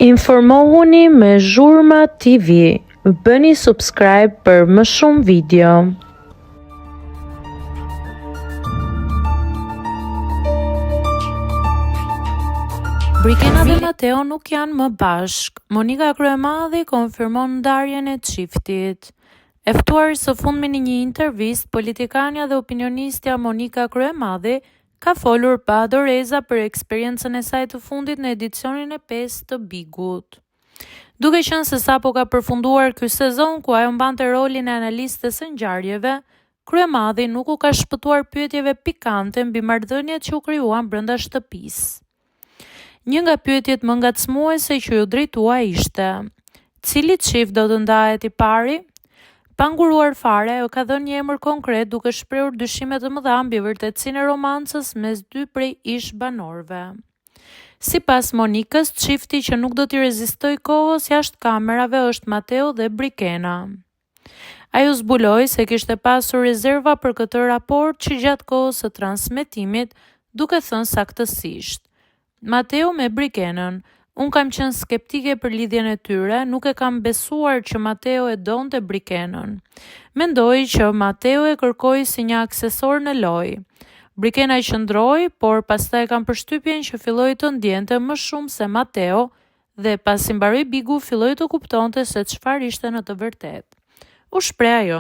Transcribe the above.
Informohuni me Zhurma TV, bëni subscribe për më shumë video. Brikena dhe Mateo nuk janë më bashkë. Monika Kryemadhi konfirmon ndarjen e çiftit. E ftuar së fundmi në një intervistë, politikanja dhe opinionistja Monika Kryemadhi Ka folur pa doreza për eksperiencën e saj të fundit në edicionin e pestë të Bigut. Duke qenë se sapo ka përfunduar ky sezon ku ajo mbante rolin e analistes së ngjarjeve, Kryemadhi nuk u ka shpëtuar pyetjeve pikante mbi marrëdhëniet që u krijuan brenda shtëpisë. Një nga pyetjet më ngacmuese që iu drejtua ishte, Cili çift do të ndahet i pari? Pa nguruar fare, ajo ka dhënë një emër konkret duke shprehur dyshime të mëdha mbi vërtetësinë e romancës mes dy prej ish-banorëve. Sipas Monikës, çifti që nuk do t'i rezistojë kohës jashtë kamerave është Mateo dhe Brikena. Ajo zbuloi se kishte pasur rezerva për këtë raport që gjatë kohës së transmetimit, duke thënë saktësisht, Mateo me Brikenën, unë kam qenë skeptike për lidhjen e tyre, nuk e kam besuar që Mateo e donte Brikenën. Mendoj që Mateo e kërkoi si një aksesor në lojë. Brikena qëndroi, por pastaj kam përshtypjen që filloi të ndjente më shumë se Mateo Dhe pasi mbaroi Bigu filloi të kuptonte se çfarë ishte në të vërtetë. U shpreh ajo.